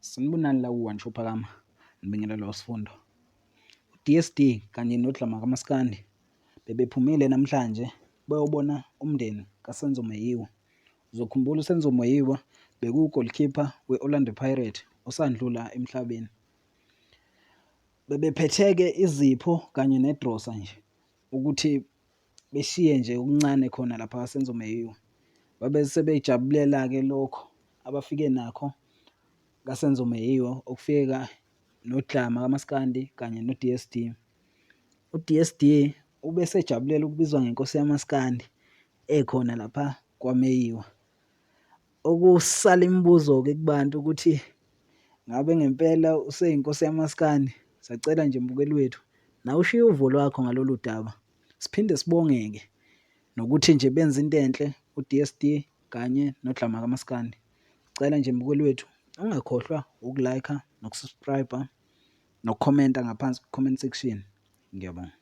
Sanibonani la ku-One Show Phakama, ngibingelele uSifundo. U-D_S_D kanye noDlama kaMaskandi bebephumile namhlanje beyobona umndeni kaSenzo Meyiwa. Uzokhumbula uSenzo Meyiwa bekuwu-goalkeeper we-Orlando Pirates osandlula emhlabeni. Bebephethe-ke izipho kanye nedrosa nje ukuthi beshiye nje okuncane khona lapha kaSenzo Meyiwa. Babe sebejabulela-ke lokho abafike nakho kaSenzo Meyiwa, okufika noDlama kaMaskandi kanye no-D_S_D. U-D_S_D ubesejabulela ukubizwa ngenkosi yamaskandi ekhona lapha kwaMeyiwa. Okusala imibuzo-ke kubantu ukuthi ngabe ngempela useyinkosi yamaskandi? Siyacela nje mbukeli wethu, nawe ushiye uvo lwakho ngalolu daba. Siphinde sibonge-ke nokuthi nje benze into enhle u-D_S_D kanye noDlama kaMaskandi. Sicela nje mbukeli wethu ungakhohlwa uku-like-a noku-subscribe-a nokukhomenta ngaphansi ku-comment section. Ngiyabonga.